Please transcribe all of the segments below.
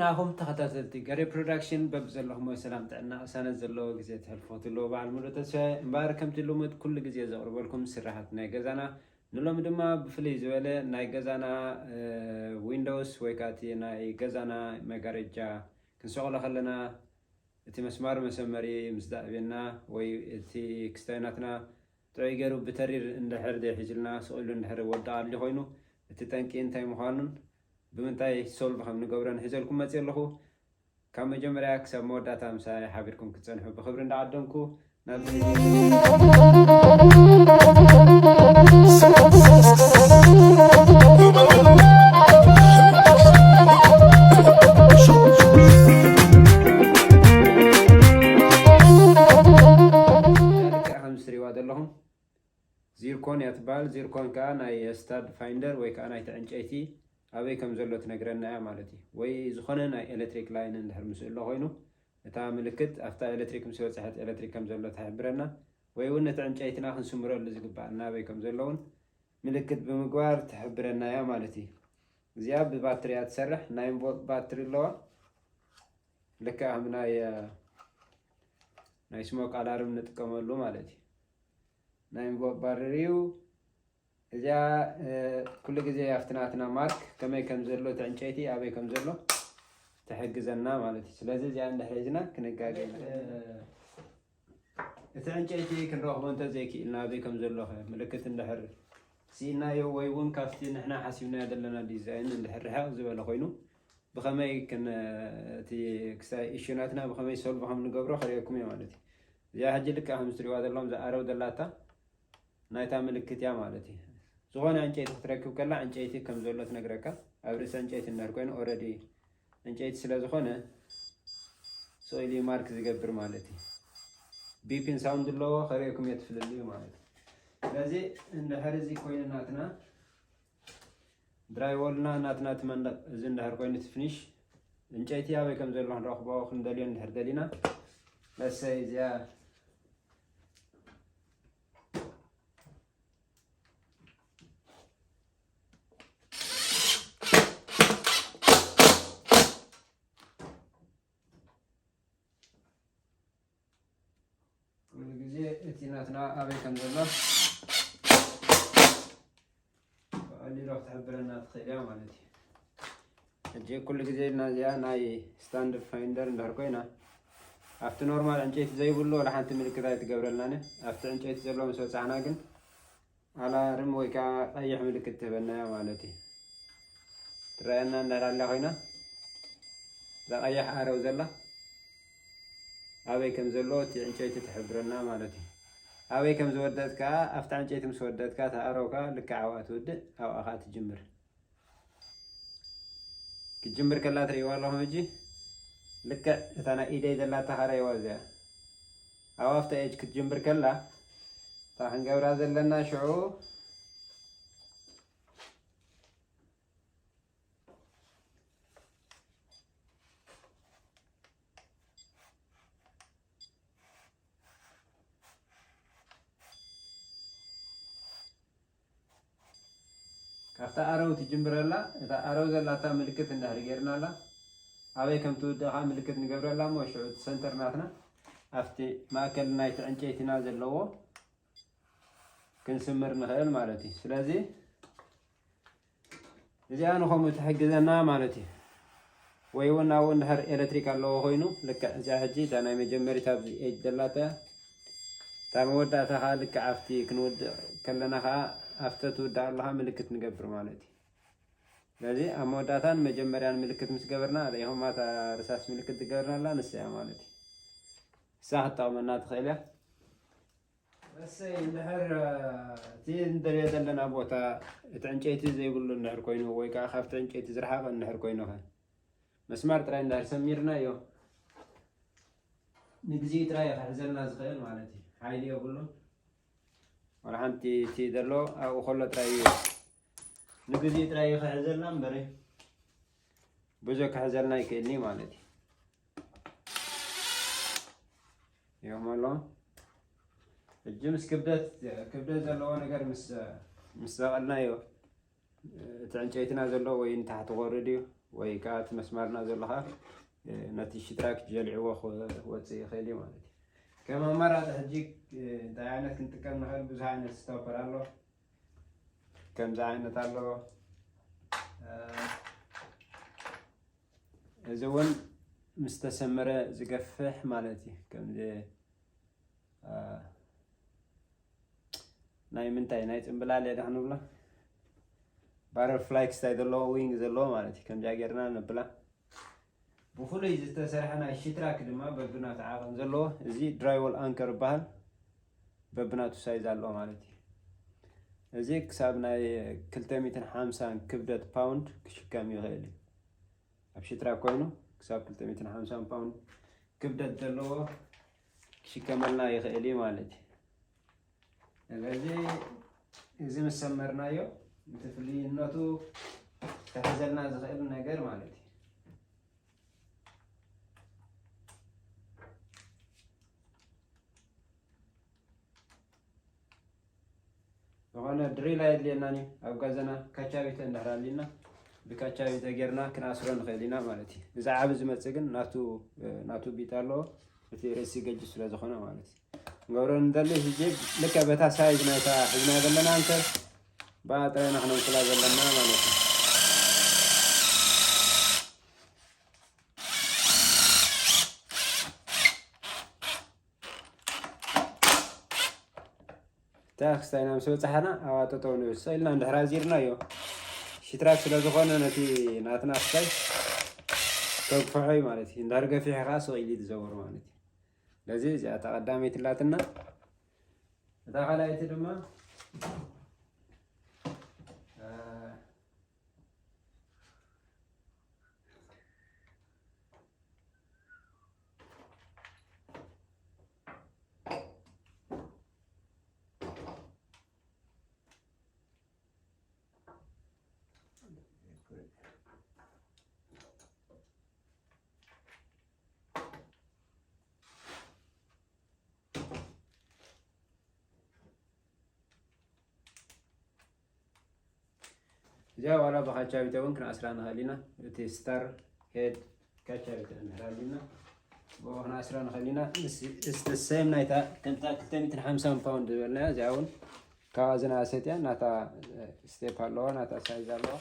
ናኹም ተኸታተልቲ ገሬ ፕሮዳክሽን፣ በብ ዘለኹሞ ሰላም ጥዕና ቅሳነት ዘለዎ ግዜ ተሕልፎ ትህልዎ በዓል ሙሉእ ተስፋ እምበኣር፣ ከምቲ ልሙድ ኩሉ ግዜ ዘቕርበልኩም ስራሓት ናይ ገዛና፣ ንሎሚ ድማ ብፍልይ ዝበለ ናይ ገዛና ዊንዶውስ ወይ ከዓ እቲ ናይ ገዛና መጋረጃ ክንሰቕሎ ከለና፣ እቲ መስማር መሰመሪ ምስ ዳዕቤና ወይ እቲ ክስታይ ናትና ጥዑይ ገይሩ ብተሪር እንድሕር ዘይሒዙልና፣ ስቕ ኢሉ እንድሕር ወድቕ ኣድልዩ ኮይኑ፣ እቲ ጠንቂ እንታይ ምዃኑን ብምንታይ ሶልቭ ከም ንገብሮን ሒዘልኩም መፅእ ኣለኹ። ካብ መጀመርያ ክሳብ መወዳእታ ምሳይ ሓቢርኩም ክትፀንሑ ብኽብሪ እንዳዓደምኩ፣ ናብ ልክዕ ከም ትሪእዋ ዘለኹም ዚርኮን እያ ትበሃል። ዚርኮን ከዓ ናይ ስታድ ፋይንደር ወይ ከዓ ናይቲ ዕንጨይቲ ኣበይ ከም ዘሎ ትነግረና እያ ማለት እዩ። ወይ ዝኾነ ናይ ኤሌክትሪክ ላይን እንድሕር ምስ ኣሎ ኮይኑ፣ እታ ምልክት ኣብታ ኤሌክትሪክ ምስ በፅሐት ኤሌክትሪክ ከም ዘሎ ትሕብረና፣ ወይ እውን ነቲ ዕንጨይትና ክንስምረሉ ዝግባኣና ኣበይ ከም ዘሎ እውን ምልክት ብምግባር ትሕብረና እያ ማለት እዩ። እዚኣ ብባትሪ እያ ትሰርሕ። ናይን ቮልት ባትሪ ኣለዋ። ልክዕ ከም ናይ፣ እ፣ ናይ ስሞክ ኣላርም ንጥቀመሉ ማለት እዩ። ናይን ቮልት ባትሪ እዩ። እዚኣ፣ እ፣ ኩሉ ግዜ ኣብቲ ናትና ማርክ ከመይ ከም ዘሎ፣ እቲ ዕንጨይቲ ኣበይ ከም ዘሎ ትሕግዘና ማለት እዩ። ስለዚ እዚኣ እንድሕር ሒዝና ክንጋገ ኢና። እ፣ እቲ ዕንጨይቲ ክንረኽቦ እንተዘይክኢልና፣ ኣበይ ከም ዘሎ ኸ ምልክት እንድሕር ስኢናዮ ወይ እውን ካብቲ ንሕና ሓሲብናዮ ዘለና ዲዛይን እንድሕር ርሕቕ ዝበለ ኮይኑ፣ ብኸመይ ክን-፣ እቲ ክሳይ ኢሹ ናትና ብኸመይ ሶልቭ ከም ንገብሮ ከርእየኩም እየ ማለት እዩ። እዚኣ ሕጂ ልክዕ ከም እትሪእዋ ዘለኹም እዛ ኣረው ዘላታ ናይታ ምልክት እያ ማለት እዩ። ዝኾነ ዕንጨይቲ ክትረክብ ከላ ዕንጨይቲ ከም ዘሎ ትነግረካ። ኣብ ርእሲ ዕንጨይቲ እንድሕር ኮይኑ ኦልሬዲ ዕንጨይቲ ስለ ዝኾነ ስቕ ኢሉ እዩ ማርክ ዝገብር ማለት እዩ። ቢፒን ሳውንድ ኣለዎ፣ ከርእየኩም እየ እቲ ፍልልዩ ማለት እዩ። ስለዚ እንድሕር እዚ ኮይኑ ናትና ድራይ ዎልና ናትና እቲ መንደቕ እዚ እንድሕር ኮይኑ እቲ ፊኒሽ ዕንጨይቲ ኣበይ ከም ዘሎ ክንረኽቦ ክንደልዮ እንድሕር ደሊና፣ ለሰይ እዚኣ ኩሉ ግዜ እቲ ናትና ኣበይ ከም ዘሎ ብቐሊሉ ክትሕብረና ትኽእል እያ ማለት እዩ። ሕጂ ኩሉ ግዜ ኢልና እዚኣ ናይ ስታንድ ፋይንደር እንድሕር ኮይና፣ ኣብቲ ኖርማል ዕንጨይቲ ዘይብሉ ወላ ሓንቲ ምልክት ኣይትገብረልናን እያ። ኣብቲ ዕንጨይቲ ዘሎ ምስ በጻሕና ግን ኣላርም ወይ ከዓ ቀይሕ ምልክት ትህበና እያ ማለት እዩ። ትረኣየና እንዳላላ ኮይና፣ እዛ ቀያሕ ኣረው ዘላ ኣበይ ከም ዘሎ እቲ ዕንጨይቲ ትሕብረና ማለት እዩ። ኣበይ ከም ዝወደት ከዓ፣ ኣብታ ዕንጨይቲ ምስ ወደት ከዓ፣ እታ ኣረው ከዓ ልክዕ ኣብኣ ትውድእ፣ ኣብኣ ከዓ ትጅምር። ክትጅምር ከላ ትርእይዋ ኣለኹም ሕጂ፣ ልክዕ እታ ናይ ኢደይ ዘላታ ከዓ ርእይዋ እዚኣ። ኣብ ኣብታ ኤጅ ክትጅምር ከላ፣ እታ ክንገብራ ዘለና ሽዑ፣ ካብታ ኣረው ትጅምረላ፣ እታ ኣረው ዘላታ ምልክት እንድሕር ጌርናላ፣ ኣበይ ከም ትውድእ ከዓ ምልክት ንገብረላ እሞ፣ ሽዑ እቲ ሰንተር ናትና ኣብቲ ማእከል ናይቲ ዕንጨይትና ዘለዎ ክንስምር ንኽእል ማለት እዩ። ስለዚ እዚኣ ንኸምኡ ትሕግዘና ማለት እዩ። ወይ እውን ኣብኡ እንድሕር ኤሌክትሪክ ኣለዎ ኮይኑ፣ ልክዕ እዚኣ ሕጂ እታ ናይ መጀመሪት ኣብዚ ኤጅ ዘላታ፣ እታ መወዳእታ ከዓ ልክዕ ኣብቲ ክንውድእ ከለና ከዓ ኣብተ ትውዳእ ኣለኻ ምልክት ንገብር ማለት እዩ። ስለዚ ኣብ መወዳእታን መጀመርያን ምልክት ምስ ገበርና፣ ርኢኹማ እታ ርሳስ ምልክት ዝገበርናላ ንሳ እያ ማለት እዩ። ንሳ ክትጠቕመና ትኽእል እያ። እሰይ፣ እንድሕር፣ እ፣ እቲ እንደልዮ ዘለና ቦታ እቲ ዕንጨይቲ ዘይብሉ እንድሕር ኮይኑ፣ ወይ ከዓ ካብቲ ዕንጨይቲ ዝረሓቐ እንድሕር ኮይኑ ኸ? መስማር ጥራይ እንድሕር ሰሚርናዮ፣ ንግዚኡ ጥራይ እዩ ክሕዘልና ዝኽእል ማለት እዩ። ሓይሊ የብሉን። ዋላ ሓንቲ እቲ ዘሎ ኣብኡ ከሎ ጥራይ እዩ። ንግዚኡ ጥራይ እዩ ክሕዘልና እምበር፣ ብዙሕ ክሕዘልና ኣይክእልኒ ማለት እዩ። እዮም ኣሎ። ሕጂ ምስ ክብደት፣ ክብደት ዘለዎ ነገር ምስ፣ ምስ ዘቐልናዮ፣ እቲ ዕንጨይትና ዘሎ ወይ ንታሕቲ ክወርድ እዩ። ወይ ከዓ እቲ መስመርና ዘሎ ከዓ ነቲ ሽትራክ ጀልዕዎ ክወፅእ ይኽእል እዩ ማለት እዩ። ከም ኣማራፂ ሕጂ እንታይ ዓይነት ክንጥቀም ንኽእል? ብዙሕ ዓይነት ስቶፐር ኣሎ። ከምዚ ዓይነት ኣሎ። እዚ እውን ምስ ተሰመረ ዝገፍሕ ማለት እዩ። ከምዚ ናይ ምንታይ ናይ ፅምብላል እያ ዳሕ ንብሎ ባረር ፍላይክስ እንታይ ዘለዎ ዊንግ ዘለዎ ማለት እዩ። ከምዚኣ ጌርና ነብላ። ብፍሉይ ዝተሰርሐ ናይ ሽትራክ ድማ በብናቱ ዓቐን ዘለዎ እዚ ድራይወል ኣንከር ይበሃል። በብናቱ ሳይዝ ኣለዎ ማለት እዩ። እዚ ክሳብ ናይ ክልተ ሚእትን ሓምሳን ክብደት ፓውንድ ክሽከም ይኽእል እዩ። ኣብ ሽትራክ ኮይኑ ክሳብ ክልተ ሚእትን ሓምሳን ፓውንድ ክብደት ዘለዎ ክሽከመልና ይኽእል እዩ ማለት እዩ። ስለዚ እዚ ምስ ሰመርናዮ እቲ ፍልይነቱ ክሕዘልና ዝኽእል ነገር ማለት እዩ። ዝኾነ ድሪል ኣየድልየናን እዩ። ኣብ ገዛና ካቻቢተ እንድሕር ኣሊና ብካቻቢተ ጌርና ክንኣስሮ ንኽእል ኢና ማለት እዩ። እዚ ዓቢ ዝመጽእ ግን ናቱ ናቱ ቢት ኣለዎ። እቲ ሬሲ ገጅ ስለ ዝኾነ ማለት እዩ። ንገብሮ ንደሊ ህጂ ልክዕ በታ ሳይዝ ናይታ ሒዝና ዘለና እንተ ብኣ ጥራይ ኢና ክነምስላ ዘለና ማለት እዩ። እታ ክስታይና ምስ በጻሕና ኣብኣ ጠጠው ንብል። ስቕ ኢልና እንድሕር ኣዚርናዮ ሽትራክ ስለ ዝኾነ ነቲ ናትና ክስታይ ከግፍሖ እዩ ማለት እዩ። እንድሕር ገፊሑ ከዓ ስቕ ኢሉ እዩ ዝዘውር ማለት እዩ። ስለዚ እዚኣ እታ ቀዳመይቲ ኣላትና። እታ ካልኣይቲ ድማ እዚኣ ዋላ ብካቻቢተ እውን ክንኣስራ ንኽእል ኢና። እቲ ስታር ሄድ ካቻቢተ እንድሕር ኣሊና ብኡ ክንኣስራ ንኽእል ኢና። እስቲ ሴም ናይታ ከምታ ክልተ ሚእትን ሓምሳን ፓውንድ ዝበልናያ እዚኣ እውን ካብኣ ዝነኣሰት እያ። ናታ ስቴፕ ኣለዋ፣ ናታ ሳይዝ ኣለዋ።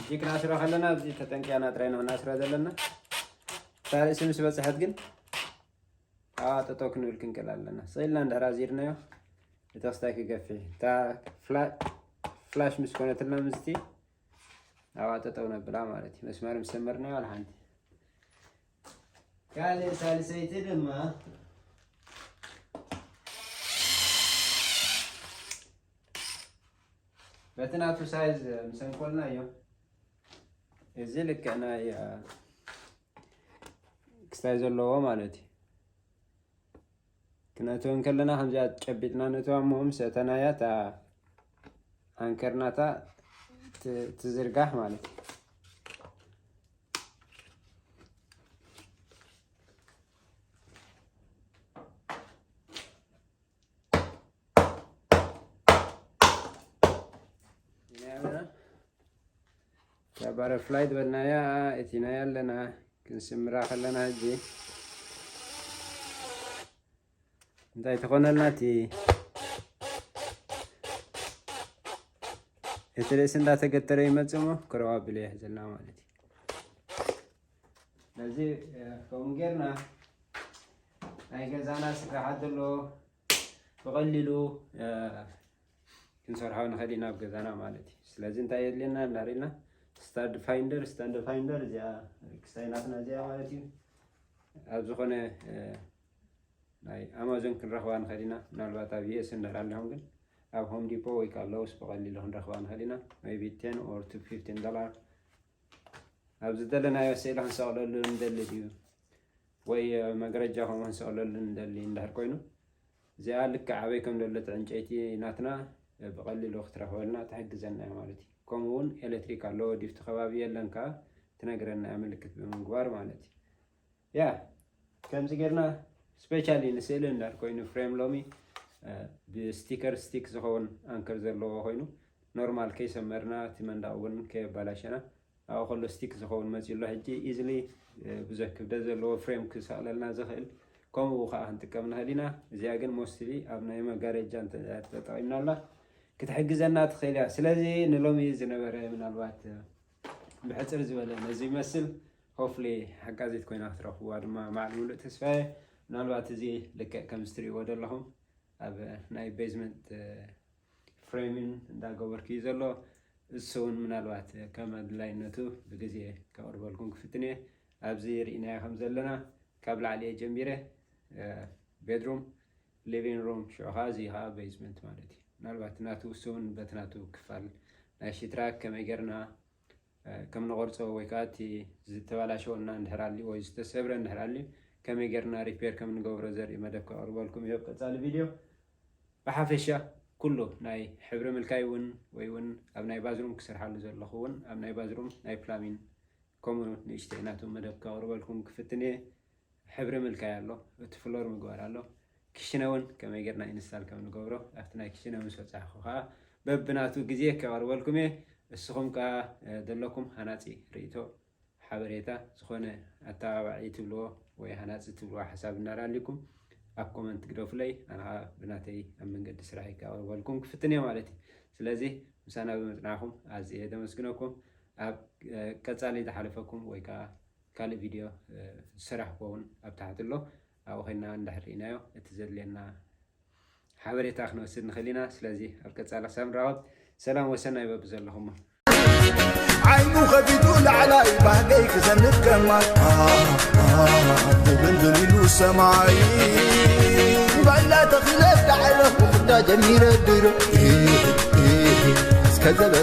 ሕጂ ክነስሮ ከለና እዚ ተጠንቂያና ጥራይ ንክነስሮ ዘለና። እታ ርእሲ ምስ በፅሐት ግን ኣብኣ ጠጠው ክንብል ክንክእል ኣለና። ስቕ ኢልና እንድሕር ኣዚርናዮ እቲ ክስታይ ክገፍሕ እዩ። እታ ፍላሽ ምስ ኮነትልና ምስቲ ኣብኣ ጠጠው ነብላ ማለት እዩ። መስመር ምስ ሰመርናዮ ዋላ ሓንቲ። ካልእ ሳልሰይቲ ድማ በቲ ናቱ ሳይዝ ምስ ኣንኮልናዮ እዚ ልክዕ ናይ ክስታይ ዘለዎ ማለት እዩ። ክነእትወን ከለና ከምዚኣ ጨቢጥና ነእትዋ እሞ ምስ ኣእተናያ እታ ኣንከርናታ ትዝርጋሕ ማለት እዩ። ባረር ፍላይ ዝበልናያ እቲናያ ኣለና። ክንስምራ ከለና ሕጂ እንታይ ተኾነልና? እቲ እቲ ርእሲ እንዳተገተረ ይመጽእ እሞ ክረዋ ብለ ይሕዘልና ማለት እዩ። ስለዚ ከምኡ ጌርና ናይ ገዛና ስራሓት ዘሎ ብቐሊሉ ክንሰርሖ ንኽእል ኢና ኣብ ገዛና ማለት እዩ። ስለዚ እንታይ የድልየና እንዳርኢልና ስታንድ ፋይንደር፣ ስታንድ ፋይንደር እዚኣ ክስታይናትና እዚኣ ማለት እዩ። ኣብ ዝኾነ ናይ ኣማዞን ክንረኽባ ንኽእል ኢና። ምናልባት ኣብ ዩኤስ እንድሕር ኣለኹም ግን ኣብ ሆም ዲፖ ወይ ከዓ ሎውስ ብቐሊሉ ክንረኽባ ንኽእል ኢና። maybe ten or to fifteen ዶላር ኣብ ዝደለናዮ ስእሊ ክንሰቕለሉ ንደሊ ድዩ ወይ መግረጃ ከምኡ ክንሰቕለሉ ንደሊ እንድሕር ኮይኑ እዚኣ ልክዕ ኣበይ ከም ዘለቲ ዕንጨይቲ ናትና ብቐሊሉ ክትረኽበልና ትሕግዘና እያ ማለት እዩ። ከምኡ እውን ኤሌክትሪክ ኣለዎ ድዩ እቲ ከባቢ የለን ከዓ ትነግረና ምልክት ብምግባር ማለት እዩ። ያ ከምዚ ጌርና ስፔሻሊ ንስእሊ እንዳር ኮይኑ ፍሬም ሎሚ ብስቲከር ስቲክ ዝኸውን ኣንከር ዘለዎ ኮይኑ ኖርማል ከይሰመርና እቲ መንዳቕ እውን ከየባላሸና ኣብኡ ከሎ ስቲክ ዝኸውን መፅኡ ኣሎ። ሕጂ ኢዝሊ ብዙሕ ክብደት ዘለዎ ፍሬም ክሰቕለልና ዝኽእል ከምኡ ከዓ ክንጥቀም ንኽእል ኢና። እዚኣ ግን ሞስትሊ ኣብ ናይ መጋረጃ እንተ- ተጠቒምናላ ክትሕግዘና ትኽእል እያ። ስለዚ ንሎሚ ዝነበረ ምናልባት ብሕፅር ዝበለ ነዚ ይመስል። ሆፍሊ ሓጋዚት ኮይና ክትረኽብዋ ድማ ማዕል ሙሉእ ተስፋየ። ምናልባት እዚ ልክዕ ከም ዝትሪእዎ ዘለኹም ኣብ ናይ ቤዝመንት ፍሬሚን እንዳገበርኩ እዩ ዘሎ። እሱ እውን ምናልባት ከም ኣድላይነቱ ብግዜ ከቕርበልኩም ክፍትን እየ። ኣብዚ ርኢናዮ ከም ዘለና ካብ ላዕሊ እየ ጀሚረ ቤድሩም፣ ሊቪንግ ሩም፣ ሽዑ ከዓ እዚ ከዓ ቤዝመንት ማለት እዩ። ምናልባት ናቱ እሱ እውን በቲ ናቱ ክፋል ናይ ሽትራክ ከመይ ገርና ከም ንቆርፆ ወይ ከዓ እቲ ዝተበላሸወና እንድሕር ኣልዩ ወይ ዝተሰብረ እንድሕር ኣልዩ ከመይ ጌርና ሪፔር ከም ንገብሮ ዘርኢ መደብ ከቕርበልኩም እዩ ኣብ ቀፃሊ ቪድዮ። ብሓፈሻ ኩሉ ናይ ሕብሪ ምልካይ እውን ወይ እውን ኣብ ናይ ባዝሩም ክሰርሓሉ ዘለኹ እውን ኣብ ናይ ባዝሩም ናይ ፕላሚን ከምኡ ንእሽተይ ናቱ መደብ ከቕርበልኩም ክፍትን እየ። ሕብሪ ምልካይ ኣሎ፣ እቲ ፍሎር ምግባር ኣሎ። ክሽነ እውን ከመይ ጌርና ኢንስታል ከም ንገብሮ ኣብቲ ናይ ክሽነ ምስ በፃሕኩ ከዓ በብናቱ ግዜ ከቐርበልኩም እየ። እስኹም ከዓ ዘለኩም ሃናፂ ርእቶ ሓበሬታ ዝኾነ ኣተባባዒ ትብልዎ ወይ ሃናፂ ትብልዎ ሓሳብ እናዳሊኩም ኣብ ኮመንት ግደፉለይ። ኣነ ከዓ ብናተይ ኣብ መንገዲ ስራሐይ ከቕርበልኩም ክፍትን እየ ማለት እዩ። ስለዚ ምሳና ብምፅናዕኩም ኣዝየ ተመስግነኩም። ኣብ ቀፃሊ ዝሓለፈኩም ወይ ከዓ ካልእ ቪድዮ ዝሰራሕኩዎ እውን ኣብ ታሕቲ ኣሎ። ኣብኡ ኮይና እንድሕር ርኢናዮ እቲ ዘድልየና ሓበሬታ ክንወስድ ንኽእል ኢና። ስለዚ ኣብ ቀፃሊ ክሳብ ንራኸብ ሰላም ወሰናይ በብዘለኹሞ። ዓይኑ ከፊቱ ላዕላይ ባህገይ ክሰንድ ከማይ ድብልብል ኢሉ ሰማይ ባላ ተኺለ ዳዕለ ክዳ ጀሚረ ድሮ እስከ ዘበ